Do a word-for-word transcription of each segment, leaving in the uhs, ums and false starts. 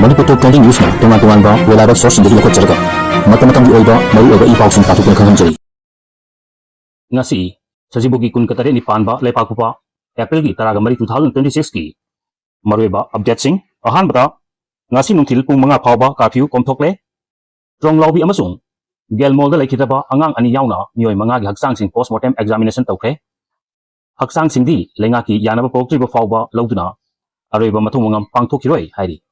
ꯃꯅꯤꯄꯨꯔ ꯇꯣꯞ twenty ꯅ꯭ꯌꯨꯁꯅ ꯇꯣꯉꯥꯟ ꯇꯣꯉꯥꯟꯕ reliable sourceꯁꯤꯡꯗꯒꯤ ꯂꯧꯈꯠꯆꯔꯒ ꯃꯇꯝ ꯃꯇꯝꯒꯤ ꯑꯣꯏꯕ ꯃꯔꯨꯑꯣꯏꯕ ꯏ ꯄꯥꯎꯁꯤꯡ ꯄꯥꯊꯣꯛꯇꯨꯅ ꯈꯪꯍꯟꯖꯔꯤ꯫ ꯉꯁꯤ ꯁꯖꯤꯕꯨꯒꯤ ꯀꯨꯟꯒ ꯇꯔꯦꯠꯅꯤ ꯄꯥꯟꯕ ꯂꯩꯄꯥꯛꯄꯣꯛꯄ ꯑꯦꯄ꯭ꯔꯤꯜꯒꯤ ꯇꯔꯥꯒ ꯃꯔꯤ, two thousand twenty sixꯀꯤ ꯃꯔꯨꯑꯣꯏꯕ updateꯁꯤꯡ꯫ ꯑꯍꯥꯟꯕꯗ, ꯉꯁꯤ ꯅꯨꯡꯊꯤꯜ ꯄꯨꯡ ꯃꯉꯥ ꯐꯥꯎꯕ curfew ꯀꯣꯝꯊꯣꯛꯂꯦ꯫ ꯇ꯭ꯔꯣꯡꯂꯥꯎꯕꯤ ꯑꯃꯁꯨꯡ ꯒꯦꯜꯃꯣꯜꯗ ꯂꯩꯈꯤꯗ꯭ꯔꯕ ꯑꯉꯥꯡ ꯑꯅꯤ ꯌꯥꯎꯅ ꯃꯤꯑꯣꯏ ꯃꯉꯥꯒꯤ ꯍꯛꯆꯥꯡꯁꯤꯡ postmortem examination ꯇꯧꯈ꯭ꯔꯦ꯫ ꯍꯛꯆꯥꯡꯁꯤꯡꯗꯤ ꯂꯩꯉꯥꯛꯀꯤ ꯌꯥꯅꯕ ꯄꯨꯔꯛꯇ꯭ꯔꯤꯕ ꯐꯥꯎꯕ ꯂꯧꯗꯨꯅ ꯑꯔꯣꯏꯕ ꯃꯊꯧ ꯃꯉꯝ ꯄꯥꯡꯊꯣꯛꯈꯤꯔꯣꯏ ꯍꯥꯏꯔꯤ꯫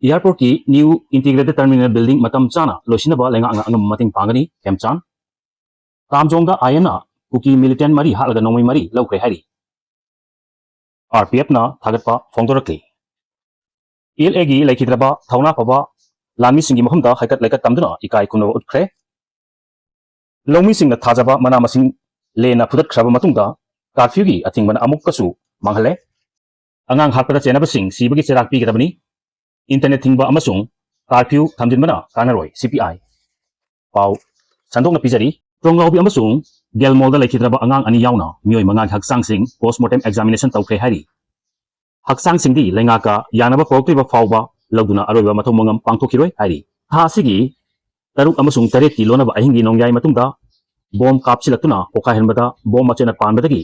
Airportꯀꯤ new integrated terminal building ꯃꯇꯝ ꯆꯥꯅ ꯂꯣꯏꯁꯤꯟꯅꯕ ꯂꯩꯉꯥꯛꯅ ꯑꯉꯝꯕ ꯃꯇꯦꯡ ꯄꯥꯡꯒꯅꯤ, ꯈꯦꯝꯆꯥꯟ꯫ ꯀꯥꯝꯖꯣꯡꯗ IMꯅ ꯀꯨꯀꯤ militant ꯃꯔꯤ ꯍꯥꯠꯂꯒ ꯅꯣꯡꯃꯩ ꯃꯔꯤ ꯂꯧꯈ꯭ꯔꯦ ꯍꯥꯏꯔꯤ꯫ RPFꯅ ꯊꯥꯒꯠꯄ ꯐꯣꯡꯗꯣꯔꯛꯂꯤ꯫ PLAꯒꯤ ꯂꯩꯈꯤꯗ꯭ꯔꯕ ꯊꯧꯅꯥ ꯐꯕ ꯂꯥꯟꯃꯤꯁꯤꯡꯒꯤ ꯃꯐꯝꯗ ꯍꯩꯀꯠ ꯂꯩꯀꯠ ꯇꯝꯗꯨꯅ ꯏꯀꯥꯏ ꯈꯨꯝꯅꯕ ꯎꯠꯈ꯭ꯔꯦ꯫ ꯂꯧꯃꯤꯁꯤꯡꯅ ꯊꯥꯖꯕ ꯃꯅꯥ ꯃꯁꯤꯡ ꯂꯦꯟꯅ ꯐꯨꯗꯠꯈ꯭ꯔꯕ ꯃꯇꯨꯡꯗ curfewꯒꯤ ꯑꯊꯤꯡꯕꯅ ꯑꯃꯨꯛꯀꯁꯨ ꯃꯥꯡꯍꯜꯂꯦ꯫ ꯑꯉꯥꯡ ꯍꯥꯠꯄꯗ ꯆꯦꯟꯅꯕꯁꯤꯡ ꯁꯤꯕꯒꯤ ꯆꯩꯔꯥꯛ ꯄꯤꯒꯗꯕꯅꯤ꯫ Internet ꯊꯤꯡꯕ ꯑꯃꯁꯨꯡ curfew ꯊꯝꯖꯤꯟꯕꯅ ꯀꯥꯟꯅꯔꯣꯏ, CPI꯫ ꯄꯥꯎ ꯁꯟꯗꯣꯛꯅ ꯄꯤꯖꯔꯤ꯫ ꯇ꯭ꯔꯣꯡꯂꯥꯎꯕꯤ ꯑꯃꯁꯨꯡ ꯒꯦꯜꯃꯣꯜꯗ ꯂꯩꯈꯤꯗ꯭ꯔꯕ ꯑꯉꯥꯡ ꯑꯅꯤ ꯌꯥꯎꯅ ꯃꯤꯑꯣꯏ ꯃꯉꯥꯒꯤ ꯍꯛꯆꯥꯡꯁꯤꯡ postmortem examination ꯇꯧꯈ꯭ꯔꯦ ꯍꯥꯏꯔꯤ꯫ ꯍꯛꯆꯥꯡꯁꯤꯡꯗꯤ ꯂꯩꯉꯥꯛꯀ ꯌꯥꯅꯕ ꯄꯨꯔꯛꯇ꯭ꯔꯤꯕ ꯐꯥꯎꯕ ꯂꯧꯗꯨꯅ ꯑꯔꯣꯏꯕ ꯃꯊꯧ ꯃꯉꯝ ꯄꯥꯡꯊꯣꯛꯈꯤꯔꯣꯏ ꯍꯥꯏꯔꯤ꯫ ꯊꯥ ꯑꯁꯤꯒꯤ ꯇꯔꯨꯛ ꯑꯃꯁꯨꯡ ꯇꯔꯦꯠꯀꯤ ꯂꯣꯟꯅꯕ ꯑꯍꯤꯡꯒꯤ ꯅꯣꯡꯌꯥꯏ ꯃꯇꯨꯡꯗ ꯕꯣꯝ ꯀꯥꯞꯁꯤꯜꯂꯛꯇꯨꯅ ꯄꯣꯈꯥꯏꯍꯟꯕꯗ ꯕꯣꯝ ꯃꯆꯦꯠꯅ ꯄꯥꯟꯕꯗꯒꯤ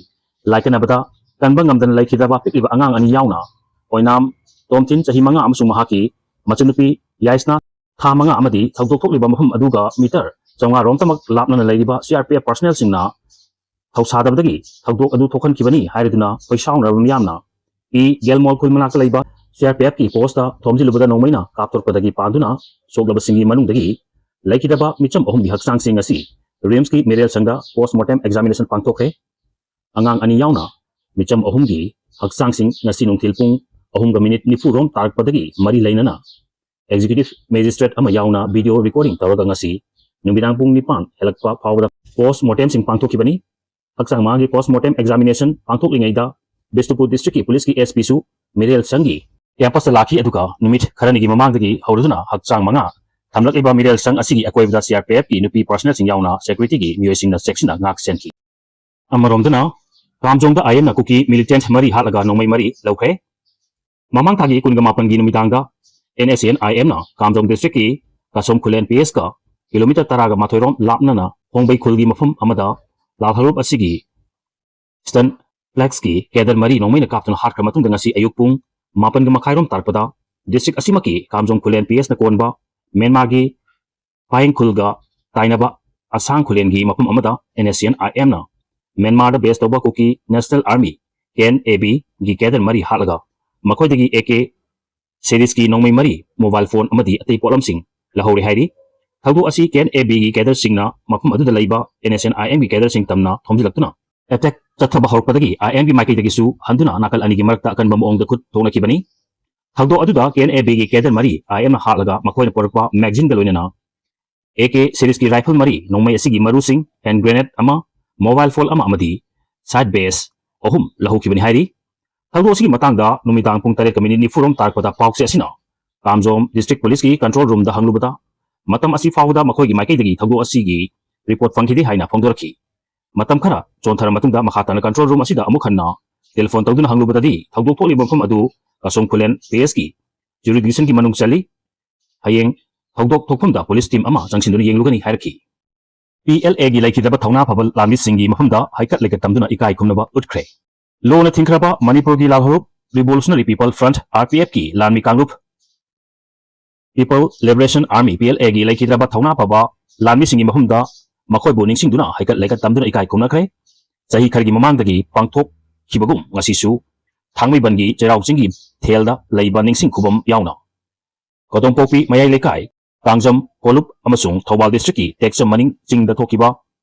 ꯂꯥꯏꯀꯠꯅꯕꯗ ꯀꯟꯕ ꯉꯝꯗꯅ ꯂꯩꯈꯤꯗ꯭ꯔꯕ ꯄꯤꯛꯂꯤꯕ ꯑꯉꯥꯡ ꯑꯅꯤ ꯌꯥꯎꯅ ꯑꯣꯏꯅꯥꯝ ꯇꯣꯝꯊꯤꯟ, ꯆꯍꯤ ꯃꯉꯥ, ꯑꯃꯁꯨꯡ ꯃꯍꯥꯛꯀꯤ ꯃꯆꯟꯅꯨꯄꯤ ꯌꯥꯏꯁꯅꯥ, ꯊꯥ ꯃꯉꯥ, ꯑꯃꯗꯤ ꯊꯧꯗꯣꯛ ꯊꯣꯛꯂꯤꯕ ꯃꯐꯝ ꯑꯗꯨꯒ meter ꯆꯥꯝꯃꯉꯥ ꯔꯣꯝꯇꯃꯛ ꯂꯥꯞꯅꯅ ꯂꯩꯔꯤꯕ CRPF personnelꯁꯤꯡꯅ ꯊꯧꯁꯥꯗꯕꯗꯒꯤ ꯊꯧꯗꯣꯛ ꯑꯗꯨ ꯊꯣꯛꯍꯟꯈꯤꯕꯅꯤ ꯍꯥꯏꯔꯗꯨꯅ ꯈꯣꯏꯁꯥꯎꯅꯔꯕ ꯃꯤꯌꯥꯝꯅ ꯄꯤ ꯒꯦꯜꯃꯣꯜ ꯈꯨꯜ ꯃꯅꯥꯛꯇ ꯂꯩꯕ CRPFꯀꯤ postꯇ ꯊꯣꯝꯖꯤꯜꯂꯨꯕꯗ ꯅꯣꯡꯃꯩꯅ ꯀꯥꯞꯊꯣꯔꯛꯄꯗꯒꯤ ꯄꯥꯟꯗꯨꯅ ꯁꯣꯛꯂꯕꯁꯤꯡꯒꯤ ꯃꯅꯨꯡꯗꯒꯤ ꯂꯩꯈꯤꯗꯕ ꯃꯤꯆꯝ ꯑꯍꯨꯝꯒꯤ ꯍꯛꯆꯥꯡꯁꯤꯡ ꯑꯁꯤ RIMSꯀꯤ ꯃꯤꯔꯦꯜ ꯁꯪꯗ postmortem examination ꯄꯥꯡꯊꯣꯛꯈ꯭ꯔꯦ꯫ ꯑꯉꯥꯡ ꯑꯅꯤ ꯌꯥꯎꯅ ꯃꯤꯆꯝ ꯑꯍꯨꯝꯒꯤ ꯍꯛꯆꯥꯡꯁꯤꯡ ꯉꯁꯤ ꯅꯨꯡꯊꯤꯜ ꯄꯨꯡ ꯑꯍꯨꯝꯒ minute ꯅꯤꯐꯨ ꯔꯣꯝ ꯇꯥꯔꯛꯄꯗꯒꯤ ꯃꯔꯤ ꯂꯩꯅꯅ executive magistrate ꯑꯃ ꯌꯥꯎꯅ video recording ꯇꯧꯔꯒ ꯉꯁꯤ ꯅꯨꯃꯤꯗꯥꯡ ꯄꯨꯡ ꯅꯤꯄꯥꯟ ꯍꯦꯜꯂꯛꯄ ꯐꯥꯎꯕꯗ postmortemꯁꯤꯡ ꯄꯥꯡꯊꯣꯛꯈꯤꯕꯅꯤ꯫ ꯍꯛꯆꯥꯡ ꯃꯉꯥꯒꯤ postmortem examination ꯄꯥꯡꯊꯣꯛꯂꯤꯉꯩꯗ ꯕꯤꯁꯅꯨꯄꯨꯔ districtꯀꯤ policeꯀꯤ SPꯁꯨ ꯃꯤꯔꯦꯜ ꯁꯪꯒꯤ campusꯇ ꯂꯥꯛꯈꯤ, ꯑꯗꯨꯒ ꯅꯨꯃꯤꯠ ꯈꯔꯅꯤꯒꯤ ꯃꯃꯥꯡꯗꯒꯤ ꯍꯧꯔꯗꯨꯅ ꯍꯛꯆꯥꯡ ꯃꯉꯥ ꯊꯝꯂꯛꯂꯤꯕ ꯃꯤꯔꯦꯜ ꯁꯪ ꯑꯁꯤꯒꯤ ꯑꯀꯣꯏꯕꯗ CRPFꯀꯤ ꯅꯨꯄꯤ personnelꯁꯤꯡ ꯌꯥꯎꯅ securityꯒꯤ ꯃꯤꯑꯣꯏꯁꯤꯡꯅ ꯆꯦꯛꯁꯤꯟꯅ ꯉꯥꯛ ꯁꯦꯟꯈꯤ꯫ ꯑꯃꯔꯣꯝꯗꯅ, ꯀꯥꯝꯖꯣꯡꯗ IMꯅ ꯀꯨꯀꯤ militant ꯃꯔꯤ ꯍꯥꯠꯂꯒ ꯅꯣꯡꯃꯩ ꯃꯔꯤ ꯂꯧꯈ꯭ꯔꯦ꯫ ꯃꯃꯥꯡ ꯊꯥꯒꯤ ꯀꯨꯟꯒ ꯃꯥꯄꯟꯒꯤ ꯅꯨꯃꯤꯗꯥꯡꯗ NSCN-IM-ꯅ ꯀꯥꯝꯖꯣꯡ district-ꯀꯤ ꯀꯁꯣꯝ ꯈꯨꯂꯦꯟ P S-ꯀ kilometre ꯇꯔꯥꯒ ꯃꯥꯊꯣꯏ ꯔꯣꯝ ꯂꯥꯞꯅꯅ ꯍꯣꯡꯕꯩ ꯈꯨꯜꯒꯤ ꯃꯐꯝ ꯑꯃꯗ ꯂꯥꯜ ꯍꯔꯨꯞ ꯑꯁꯤꯒꯤ Stan Flats-ꯀꯤ cadre ꯃꯔꯤ ꯅꯣꯡꯃꯩꯅ ꯀꯥꯞꯇꯨꯅ ꯍꯥꯠꯈ꯭ꯔ ꯃꯇꯨꯡꯗ ꯉꯁꯤ ꯑꯌꯨꯛ ꯄꯨꯡ ꯃꯥꯄꯟꯒ ꯃꯈꯥꯏ ꯔꯣꯝ ꯇꯥꯔꯛꯄꯗ district ꯑꯁꯤꯃꯛꯀꯤ ꯀꯥꯝꯖꯣꯡ ꯈꯨꯂꯦꯟ P S-ꯅ ꯀꯣꯟꯕ ꯃ꯭ꯌꯥꯟꯃꯥꯔꯒꯤ ꯄꯥꯌꯦꯡ ꯈꯨꯜꯒ ꯇꯥꯏꯅꯕ ꯑꯁꯥꯡ ꯈꯨꯂꯦꯟꯒꯤ ꯃꯐꯝ ꯑꯃꯗ NSCN-IM-ꯅ ꯃ꯭ꯌꯥꯟꯃꯥꯔꯗ base ꯇꯧꯕ ꯀꯨꯀꯤ National Army, KNA-B-ꯒꯤ cadre ꯃꯔꯤ ꯍꯥꯠꯂꯒ ꯃꯈꯣꯏꯗꯒꯤ AK series-ꯀꯤ ꯅꯣꯡꯃꯩ ꯃꯔꯤ, mobile phone ꯑꯃꯗꯤ ꯑꯇꯩ ꯄꯣꯠꯂꯝꯁꯤꯡ ꯂꯧꯍꯧꯔꯦ ꯍꯥꯏꯔꯤ꯫ ꯊꯧꯗꯣꯛ ꯑꯁꯤ KNA-B-ꯒꯤ cadre-ꯁꯤꯡꯅ ꯃꯐꯝ ꯑꯗꯨꯗ ꯂꯩꯕ NSCN-IM-ꯒꯤ cadre-ꯁꯤꯡ ꯇꯝꯅ ꯊꯣꯝꯖꯤꯜꯂꯛꯇꯨꯅ attack ꯆꯠꯊꯕ ꯍꯧꯔꯛꯄꯗꯒꯤ IM-ꯒꯤ ꯃꯥꯏꯀꯩꯗꯒꯤꯁꯨ ꯍꯟꯗꯨꯅ ꯅꯥꯀꯜ ꯑꯅꯤꯒꯤ ꯃꯔꯛꯇ ꯑꯀꯟꯕ ꯃꯑꯣꯡꯗ ꯈꯨꯠ ꯊꯣꯛꯅꯈꯤꯕꯅꯤ꯫ ꯊꯧꯗꯣꯛ ꯑꯗꯨꯗ KNA-B-ꯒꯤ cadre ꯃꯔꯤ IM-ꯅ ꯍꯥꯠꯂꯒ ꯃꯈꯣꯏꯅ ꯄꯨꯔꯛꯄ magazine-ꯒ ꯂꯣꯏꯅꯅ AK series-ꯀꯤ rifle ꯃꯔꯤ, ꯅꯣꯡꯃꯩ ꯑꯁꯤꯒꯤ ꯃꯔꯨꯁꯤꯡ, hand grenade ꯑꯃ, mobile phone ꯑꯃ ꯑꯃꯗꯤ side base ꯑꯍꯨꯝ ꯂꯧꯍꯧꯈꯤꯕꯅꯤ ꯍꯥꯏꯔꯤ꯫ ꯊꯧꯗꯣꯛ ꯑꯁꯤꯒꯤ ꯃꯇꯥꯡꯗ ꯅꯨꯃꯤꯗꯥꯡ ꯄꯨꯡ ꯇꯔꯦꯠꯀ minute ꯅꯤꯐꯨ ꯔꯣꯝ ꯇꯥꯔꯛꯄꯗ ꯄꯥꯎꯆꯦ ꯑꯁꯤꯅ ꯀꯥꯝꯖꯣꯝ district police-ꯀꯤ control room-ꯗ ꯍꯪꯂꯨꯕꯗ, ꯃꯇꯝ ꯑꯁꯤ ꯐꯥꯎꯕꯗ ꯃꯈꯣꯏꯒꯤ ꯃꯥꯏꯀꯩꯗꯒꯤ ꯊꯧꯗꯣꯛ ꯑꯁꯤꯒꯤ report ꯐꯪꯈꯤꯗꯦ ꯍꯥꯏꯅ ꯐꯣꯡꯗꯣꯔꯛꯈꯤ꯫ ꯃꯇꯝ ꯈꯔ ꯆꯣꯟꯊꯔ ꯃꯇꯨꯡꯗ ꯃꯈꯥ ꯇꯥꯅ control room ꯑꯁꯤꯗ ꯑꯃꯨꯛ ꯍꯟꯅ telephone ꯇꯧꯗꯨꯅ ꯍꯪꯂꯨꯕꯗꯗꯤ, ꯊꯧꯗꯣꯛ ꯊꯣꯛꯂꯤꯕ ꯃꯐꯝ ꯑꯗꯨ ꯀꯁꯣꯝ ꯈꯨꯂꯦꯟ P S-ꯀꯤ jurisdiction-ꯒꯤ ꯃꯅꯨꯡ ꯆꯜꯂꯤ꯫ ꯍꯌꯦꯡ ꯊꯧꯗꯣꯛ ꯊꯣꯛꯐꯝꯗ police team ꯑꯃ ꯆꯪꯁꯤꯟꯗꯨꯅ ꯌꯦꯡꯂꯨꯒꯅꯤ ꯍꯥꯏꯔꯛꯈꯤ꯫ PLA-ꯒꯤ ꯂꯩꯈꯤꯗ꯭ꯔꯕ ꯊꯧꯅꯥ ꯐꯕ ꯂꯥꯟꯃꯤꯁꯤꯡꯒꯤ ꯃꯐꯝꯗ ꯍꯩꯀꯠ ꯂꯩꯀꯠ ꯇꯝꯗꯨꯅ ꯏꯀꯥꯏ ꯈꯨꯝꯅꯕ ꯎꯠꯈ꯭ꯔꯦ꯫ ꯂꯣꯅ ꯊꯤꯡꯈ꯭ꯔꯕ ꯃꯅꯤꯄꯨꯔꯒꯤ ꯂꯥꯜꯍꯧꯂꯨꯞ Revolutionary People Front, RPF-ꯀꯤ ꯂꯥꯟꯃꯤ ꯀꯥꯡꯂꯨꯞ People Liberation Army, PLA-ꯒꯤ ꯂꯩꯈꯤꯗ꯭ꯔꯕ ꯊꯧꯅꯥ ꯐꯕ ꯂꯥꯟꯃꯤꯁꯤꯡꯒꯤ ꯃꯐꯝꯗ ꯃꯈꯣꯏꯕꯨ ꯅꯤꯡꯁꯤꯡꯗꯨꯅ ꯍꯩꯀꯠ ꯂꯩꯀꯠ ꯇꯝꯗꯨꯅ ꯏꯀꯥꯏ ꯈꯨꯝꯅꯈ꯭ꯔꯦ꯫ ꯆꯍꯤ ꯈꯔꯒꯤ ꯃꯃꯥꯡꯗꯒꯤ ꯄꯥꯡꯊꯣꯛꯈꯤꯕꯒꯨꯝ ꯉꯁꯤꯁꯨ ꯊꯥꯡꯃꯩꯕꯟꯒꯤ ꯆꯩꯔꯥꯎ ꯆꯤꯡꯒꯤ ꯊꯦꯜꯗ ꯂꯩꯕ ꯅꯤꯡꯁꯤꯡ ꯈꯨꯕꯝ ꯌꯥꯎꯅ ꯀꯣꯗꯣꯝꯄꯣꯛꯄꯤ ꯃꯌꯥꯏ ꯂꯩꯀꯥꯏ, ꯀꯥꯡꯖꯝ, ꯀꯣꯂꯨꯞ ꯑꯃꯁꯨꯡ ꯊꯧꯕꯥꯜ district-ꯀꯤ ꯇꯦꯛꯆꯝ ꯃꯅꯤꯡ ꯆꯤꯡꯗ ꯊꯣꯛꯈꯤꯕ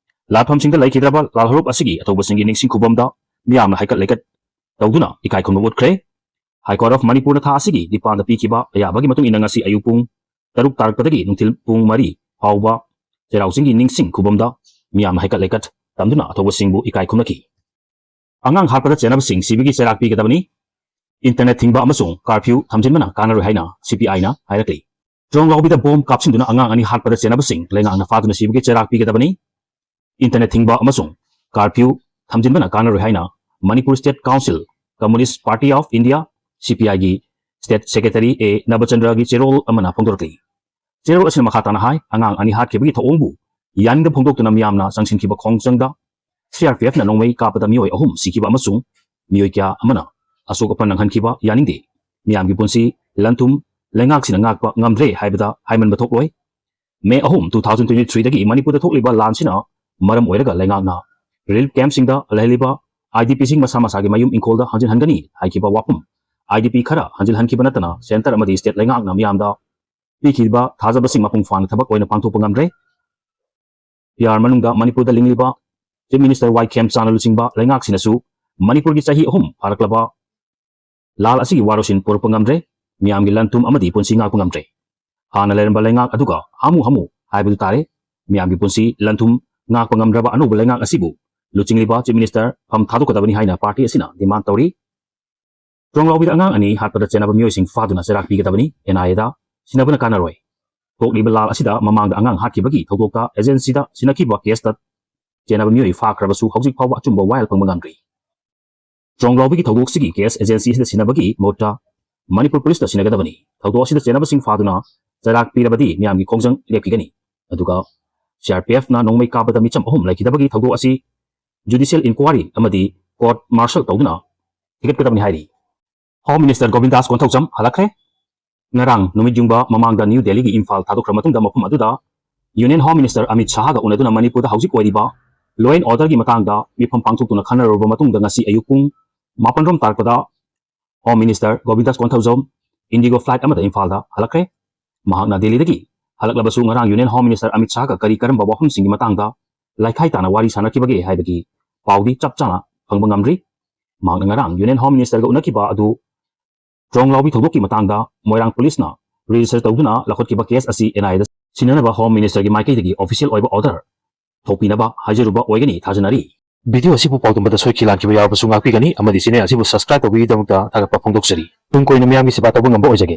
ꯂꯥꯟꯐꯝꯁꯤꯡꯗ ꯂꯩꯈꯤꯗ꯭ꯔꯕ ꯂꯥꯜꯍꯧꯂꯨꯞ ꯑꯁꯤꯒꯤ ꯑꯊꯧꯕꯁꯤꯡꯒꯤ ꯅꯤꯡꯁꯤꯡ ꯈꯨꯕꯝꯗ ꯃꯤꯌꯥꯝꯅ ꯍꯩꯀꯠ ꯂꯩꯀꯠ ꯇꯧꯗꯨꯅ ꯏꯀꯥꯏ ꯈꯨꯝꯅꯕ ꯎꯠꯈ꯭ꯔꯦ꯫ High Court of ꯃꯅꯤꯄꯨꯔꯅ ꯊꯥ ꯑꯁꯤꯒꯤ ꯅꯤꯄꯥꯟꯗ ꯄꯤꯈꯤꯕ ꯑꯌꯥꯕꯒꯤ ꯃꯇꯨꯡ ꯏꯟꯅ ꯉꯁꯤ ꯑꯌꯨꯛ ꯄꯨꯡ ꯇꯔꯨꯛ ꯇꯥꯔꯛꯄꯗꯒꯤ ꯅꯨꯡꯊꯤꯜ ꯄꯨꯡ ꯃꯔꯤ ꯐꯥꯎꯕ ꯆꯩꯔꯥꯎ ꯆꯤꯡꯒꯤ ꯅꯤꯡꯁꯤꯡ ꯈꯨꯕꯝꯗ ꯃꯤꯌꯥꯝꯅ ꯍꯩꯀꯠ ꯂꯩꯀꯠ ꯇꯝꯗꯨꯅ ꯑꯊꯧꯕꯁꯤꯡꯕꯨ ꯏꯀꯥꯏ ꯈꯨꯝꯅꯈꯤ꯫ ꯑꯉꯥꯡ ꯍꯥꯠꯄꯗ ꯆꯦꯟꯅꯕꯁꯤꯡ ꯁꯤꯕꯒꯤ ꯆꯩꯔꯥꯛ ꯄꯤꯒꯗꯕꯅꯤ꯫ Internet ꯊꯤꯡꯕ ꯑꯃꯁꯨꯡ curfew ꯊꯝꯖꯤꯟꯕꯅ ꯀꯥꯟꯅꯔꯣꯏ ꯍꯥꯏꯅ CPI-ꯅ ꯍꯥꯏꯔꯛꯂꯤ꯫ ꯇ꯭ꯔꯣꯡꯂꯥꯎꯕꯤꯗ bomb ꯀꯥꯞꯁꯤꯟꯗꯨꯅ ꯑꯉꯥꯡ ꯑꯅꯤ ꯍꯥꯠꯄꯗ ꯆꯦꯟꯅꯕꯁꯤꯡ ꯂꯩꯉꯥꯛꯅ ꯐꯥꯗꯨꯅ ꯁꯤꯕꯒꯤ ꯆꯩꯔꯥꯛ ꯄꯤꯒꯗꯕꯅꯤ꯫ Internet ꯊꯤꯡꯕ ꯑꯃꯁꯨꯡ curfew ꯊꯝꯖꯤꯟꯕꯅ ꯀꯥꯟꯅꯔꯣꯏ ꯍꯥꯏꯅ Manipur State Council, Communist Party of India, ꯁꯤ ꯄꯤ ꯑꯥꯏꯒꯤ ꯁ꯭ꯇꯦꯠ ꯁꯦꯀ꯭ꯔꯦꯇꯔꯤ ꯑꯦ ꯅꯕꯆꯟꯗ꯭ꯔꯒꯤ ꯆꯦꯔꯣꯜ ꯑꯃꯅ ꯐꯣꯡꯗꯣꯔꯛꯂꯤ꯫ ꯆꯦꯔꯣꯜ ꯑꯁꯤꯅ ꯃꯈꯥ ꯇꯥꯅ ꯍꯥꯏ, ꯑꯉꯥꯡ ꯑꯅꯤ ꯍꯥꯠꯈꯤꯕꯒꯤ ꯊꯧꯑꯣꯡꯕꯨ ꯌꯥꯅꯤꯡꯗꯕ ꯐꯣꯡꯗꯣꯛꯇꯨꯅ ꯃꯤꯌꯥꯝꯅ ꯆꯪꯁꯤꯟꯈꯤꯕ ꯈꯣꯡꯖꯪꯗ ꯁꯤ ꯑꯥꯔ ꯄꯤ ꯑꯦꯐꯅ ꯅꯣꯡꯃꯩ ꯀꯥꯞꯄꯗ ꯃꯤꯑꯣꯏ ꯑꯍꯨꯝ ꯁꯤꯈꯤꯕ ꯑꯃꯁꯨꯡ ꯃꯤꯑꯣꯏ ꯀꯌꯥ ꯑꯃꯅ ꯑꯁꯣꯛ ꯑꯄꯟ ꯅꯪꯍꯟꯈꯤꯕ ꯌꯥꯅꯤꯡꯗꯦ꯫ ꯃꯤꯌꯥꯝꯒꯤ ꯄꯨꯟꯁꯤ, ꯂꯟ ꯊꯨꯝ, ꯂꯩꯉꯥꯛꯁꯤꯅ ꯉꯥꯛꯄ ꯉꯝꯗ꯭ꯔꯦ ꯍꯥꯏꯕꯗ ꯍꯥꯏꯃꯟꯕ ꯊꯣꯛꯂꯣꯏ꯫ ꯃꯦ ꯑꯍꯨꯝ, two thousand twenty three ꯗꯒꯤ ꯃꯅꯤꯄꯨꯔꯗ ꯊꯣꯛꯂꯤꯕ ꯂꯥꯟꯁꯤꯅ ꯃꯔꯝ ꯑꯣꯏꯔꯒ ꯂꯩꯉꯥꯛꯅ ꯔꯤꯂꯤꯐ ꯀꯦꯝꯞꯁꯤꯡꯗ ꯂꯩꯍꯜꯂꯤꯕ ꯑꯥꯏ ꯗꯤ ꯄꯤꯁꯤꯡ ꯃꯁꯥ ꯃꯁꯥꯒꯤ ꯃꯌꯨꯝ ꯏꯪꯈꯣꯜꯗ ꯍꯟꯖꯤꯟꯍꯟꯒꯅꯤ ꯍꯥꯏꯈꯤꯕ ꯋꯥꯐꯝ ꯑꯥꯏ ꯗꯤ ꯄꯤ ꯈꯔ ꯍꯟꯖꯤꯜꯍꯟꯈꯤꯕ ꯅꯠꯇꯅ ꯁꯦꯟꯇꯔ ꯑꯃꯗꯤ ꯁ꯭ꯇꯦꯠ ꯂꯩꯉꯥꯛꯅ ꯃꯤꯌꯥꯝꯗ ꯄꯤꯈꯤꯕ ꯊꯥꯖꯕꯁꯤꯡ ꯃꯄꯨꯡ ꯐꯥꯅ ꯊꯕꯛ ꯑꯣꯏꯅ ꯄꯥꯡꯊꯣꯛꯄ ꯉꯝꯗ꯭ꯔꯦ꯫ ꯄꯤ ꯑꯥꯔ ꯃꯅꯨꯡꯗ ꯃꯅꯤꯄꯨꯔꯗ ꯂꯤꯡꯂꯤꯕ ꯆꯤꯐ ꯃꯤꯅꯤꯁꯇꯔ ꯋꯥꯏ ꯈꯦꯝꯆꯥꯟꯅ ꯂꯨꯆꯤꯡꯕ ꯂꯩꯉꯥꯛꯁꯤꯡꯅꯁꯨ ꯃꯅꯤꯄꯨꯔꯒꯤ ꯆꯍꯤ ꯑꯍꯨꯝ ꯐꯥꯔꯛꯂꯕ ꯂꯥꯜ ꯑꯁꯤꯒꯤ ꯋꯥꯔꯣꯁꯤꯟ ꯄꯨꯔꯛꯄ ꯉꯝꯗ꯭ꯔꯦ꯫ ꯃꯤꯌꯥꯝꯒꯤ ꯂꯟ ꯊꯨꯝ ꯑꯃꯗꯤ ꯄꯨꯟꯁꯤ ꯉꯥꯛꯄ ꯉꯝꯗ꯭ꯔꯦ꯫ ꯍꯥꯟꯅ ꯂꯩꯔꯝꯕ ꯂꯩꯉꯥꯛ ꯑꯗꯨꯒ ꯍꯥꯃꯨ ꯍꯥꯃꯨ ꯍꯥꯏꯕꯗꯨ ꯇꯥꯔꯦ꯫ ꯃꯤꯌꯥꯝꯒꯤ ꯄꯨꯟꯁꯤ, ꯂꯟ ꯊꯨꯝ ꯉꯥꯛꯄ ꯉꯝꯗ꯭ꯔꯕ ꯑꯅꯧꯕ ꯂꯩꯉꯥꯛ ꯑꯁꯤꯕꯨ ꯂꯨꯆꯤꯡꯂꯤꯕ ꯆꯤꯐ ꯃꯤꯅꯤꯁꯇꯔ ꯐꯝ ꯊꯥꯗꯣꯛꯀꯗꯕꯅꯤ ꯍꯥꯏꯅ ꯄꯥꯔꯇꯤ ꯑꯁꯤꯅ ꯗꯤꯃꯥꯟ ꯇꯧꯔꯤ꯫ ꯇ꯭ꯔꯣꯡꯂꯥꯎꯕꯤꯗ ꯑꯉꯥꯡ ꯑꯅꯤ ꯍꯥꯠꯄꯗ ꯆꯦꯟꯅꯕ ꯃꯤꯑꯣꯏꯁꯤꯡ ꯐꯥꯗꯨꯅ ꯆꯩꯔꯥꯛ ꯄꯤꯒꯗꯕꯅꯤ, ꯑꯦꯟ ꯑꯥꯏ ꯑꯦꯗ ꯁꯤꯟꯅꯕꯅ ꯀꯥꯟꯅꯔꯣꯏ꯫ ꯊꯣꯛꯂꯤꯕ ꯂꯥꯜ ꯑꯁꯤꯗ ꯃꯃꯥꯡꯗ ꯑꯉꯥꯡ ꯍꯥꯠꯈꯤꯕꯒꯤ ꯊꯧꯗꯣꯛꯇ ꯑꯦꯖꯦꯟꯁꯤꯗ ꯁꯤꯟꯅꯈꯤꯕ ꯀꯦꯁꯇ ꯆꯦꯟꯅꯕ ꯃꯤꯑꯣꯏ ꯐꯥꯈ꯭ꯔꯕꯁꯨ ꯍꯧꯖꯤꯛ ꯐꯥꯎꯕ ꯑꯆꯨꯝꯕ ꯋꯥꯌꯦꯜ ꯐꯪꯕ ꯉꯝꯗ꯭ꯔꯤ꯫ ꯇ꯭ꯔꯣꯡꯂꯥꯎꯕꯤꯒꯤ ꯊꯧꯗꯣꯛꯁꯤꯒꯤ ꯀꯦꯁ ꯑꯦꯖꯦꯟꯁꯤ ꯑꯁꯤꯗ ꯁꯤꯟꯅꯕꯒꯤ ꯃꯍꯨꯠꯇ ꯃꯅꯤꯄꯨꯔ ꯄꯨꯂꯤꯁꯇ ꯁꯤꯟꯅꯒꯗꯕꯅꯤ꯫ ꯊꯧꯗꯣꯛ ꯑꯁꯤꯗ ꯆꯦꯟꯅꯕꯁꯤꯡ ꯐꯥꯗꯨꯅ ꯆꯩꯔꯥꯛ ꯄꯤꯔꯕꯗꯤ ꯃꯤꯌꯥꯝꯒꯤ ꯈꯣꯡꯖꯪ ꯂꯦꯞꯈꯤꯒꯅꯤ꯫ ꯑꯗꯨꯒ ꯁꯤ ꯑꯥꯔ ꯄꯤ ꯑꯦꯐꯅ ꯅꯣꯡꯃꯩ ꯀꯥꯞꯄꯗ ꯃꯤꯆꯝ ꯑꯍꯨꯝ ꯂꯩꯈꯤꯗꯕꯒꯤ ꯊꯧꯗꯣꯛ ꯑꯁꯤ ꯖꯨꯗꯤꯁꯤꯌꯦꯜ ꯏꯟꯀ꯭ꯋꯥꯔꯤ ꯑꯃꯗꯤ ꯀꯣꯔꯠ ꯃꯥꯔꯁꯜ ꯇꯧꯗꯨꯅ ꯊꯤꯒꯠꯀꯗꯕꯅꯤ ꯍꯥꯏꯔꯤ꯫ ꯍꯣꯝ ꯃꯤꯅꯤꯁꯇꯔ ꯒꯣꯕꯤꯟꯗꯥꯁ ꯀꯣꯟꯊꯧꯖꯝ ꯍꯜꯂꯛꯈ꯭ꯔꯦ꯫ ꯉꯔꯥꯡ ꯅꯨꯃꯤꯠ ꯌꯨꯡꯕ ꯃꯃꯥꯡꯗ ꯅ꯭ꯌꯨ ꯗꯦꯜꯂꯤꯒꯤ ꯏꯝꯐꯥꯜ ꯊꯥꯗꯣꯛꯈ꯭ꯔ ꯃꯇꯨꯡꯗ ꯃꯐꯝ ꯑꯗꯨꯗ ꯌꯨꯅꯤꯌꯟ ꯍꯣꯝ ꯃꯤꯅꯤꯁꯇꯔ ꯑꯃꯤꯠ ꯁꯥꯍꯒ ꯎꯅꯗꯨꯅ ꯃꯅꯤꯄꯨꯔꯗ ꯍꯧꯖꯤꯛ ꯑꯣꯏꯔꯤꯕ ꯂꯣ ꯑꯦꯟ ꯑꯣꯔꯗꯔꯒꯤ ꯃꯇꯥꯡꯗ ꯃꯤꯐꯝ ꯄꯥꯡꯊꯣꯛꯇꯨꯅ ꯈꯟꯅꯔꯨꯔꯕ ꯃꯇꯨꯡꯗ ꯉꯁꯤ ꯑꯌꯨꯛ ꯄꯨꯡ ꯃꯥꯄꯟ ꯔꯣꯝ ꯇꯥꯔꯛꯄꯗ home minister Gobindas Konthoujam IndiGo flight ꯑꯃꯗ ꯏꯝꯐꯥꯜꯗ ꯍꯜꯂꯛꯈ꯭ꯔꯦ꯫ ꯃꯍꯥꯛꯅ ꯗꯦꯜꯂꯤꯗꯒꯤ ꯍꯜꯂꯛꯂꯕꯁꯨ ꯉꯔꯥꯡ ꯌꯨꯅꯤꯌꯟ ꯍꯣꯝ ꯃꯤꯅꯤꯁꯇꯔ ꯑꯃꯤꯠ ꯁꯥꯍꯒ ꯀꯔꯤ ꯀꯔꯝꯕ ꯋꯥꯐꯝꯁꯤꯡꯒꯤ ꯃꯇꯥꯡꯗ ꯂꯥꯏꯈꯥꯏ ꯇꯥꯅ ꯋꯥꯔꯤ ꯁꯥꯟꯅꯈꯤꯕꯒꯦ ꯍꯥꯏꯕꯒꯤ ꯄꯥꯎꯗꯤ ꯆꯞ ꯆꯥꯅ ꯐꯪꯕ ꯉꯝꯗ꯭ꯔꯤ꯫ ꯃꯍꯥꯛꯅ ꯉꯔꯥꯡ ꯌꯨꯅꯤꯌꯟ ꯍꯣꯝ ꯃꯤꯅꯤꯁꯇꯔꯒ ꯎꯅꯈꯤꯕ ꯑꯗꯨ ꯇ꯭ꯔꯣꯡꯂꯥꯎꯕꯤ ꯊꯧꯗꯣꯛꯀꯤ ꯃꯇꯥꯡꯗ ꯃꯣꯏꯔꯥꯡ ꯄꯨꯂꯤꯁꯅ ꯔꯦꯖꯤꯁꯇꯔ ꯇꯧꯗꯨꯅ ꯂꯧꯈꯠꯈꯤꯕ ꯀꯦꯁ ꯑꯁꯤ ꯑꯦꯟ ꯑꯥꯏ ꯑꯦꯗ ꯁꯤꯟꯅꯅꯕ ꯍꯣꯝ ꯃꯤꯅꯤꯁꯇꯔꯒꯤ ꯃꯥꯏꯀꯩꯗꯒꯤ ꯑꯣꯐꯤꯁꯤꯌꯦꯜ ꯑꯣꯏꯕ ꯑꯣꯔꯗꯔ ꯊꯣꯛꯄꯤꯅꯕ ꯍꯥꯏꯖꯔꯨꯕ ꯑꯣꯏꯒꯅꯤ ꯊꯥꯖꯅꯔꯤ꯫ ꯚꯤꯗꯤꯑꯣ ꯑꯁꯤꯕꯨ ꯄꯥꯎꯗꯝꯕꯗ ꯁꯣꯏꯈꯤ ꯂꯥꯟꯈꯤꯕ ꯌꯥꯎꯔꯕꯁꯨ ꯉꯥꯛꯄꯤꯒꯅꯤ ꯑꯃꯗꯤ ꯆꯦꯅꯦꯜ ꯑꯁꯤꯕꯨ ꯁꯕꯁꯀ꯭ꯔꯥꯏꯕ ꯇꯧꯕꯤꯕꯒꯤꯗꯃꯛꯇ ꯊꯥꯒꯠꯄ ꯐꯣꯡꯗꯣꯛꯆꯔꯤ꯫ ꯇꯨꯡ ꯀꯣꯏꯅ ꯃꯤꯌꯥꯝꯒꯤ ꯁꯦꯕꯥ ꯇꯧꯕ ꯉꯝꯕ ꯑꯣꯏꯖꯒꯦ꯫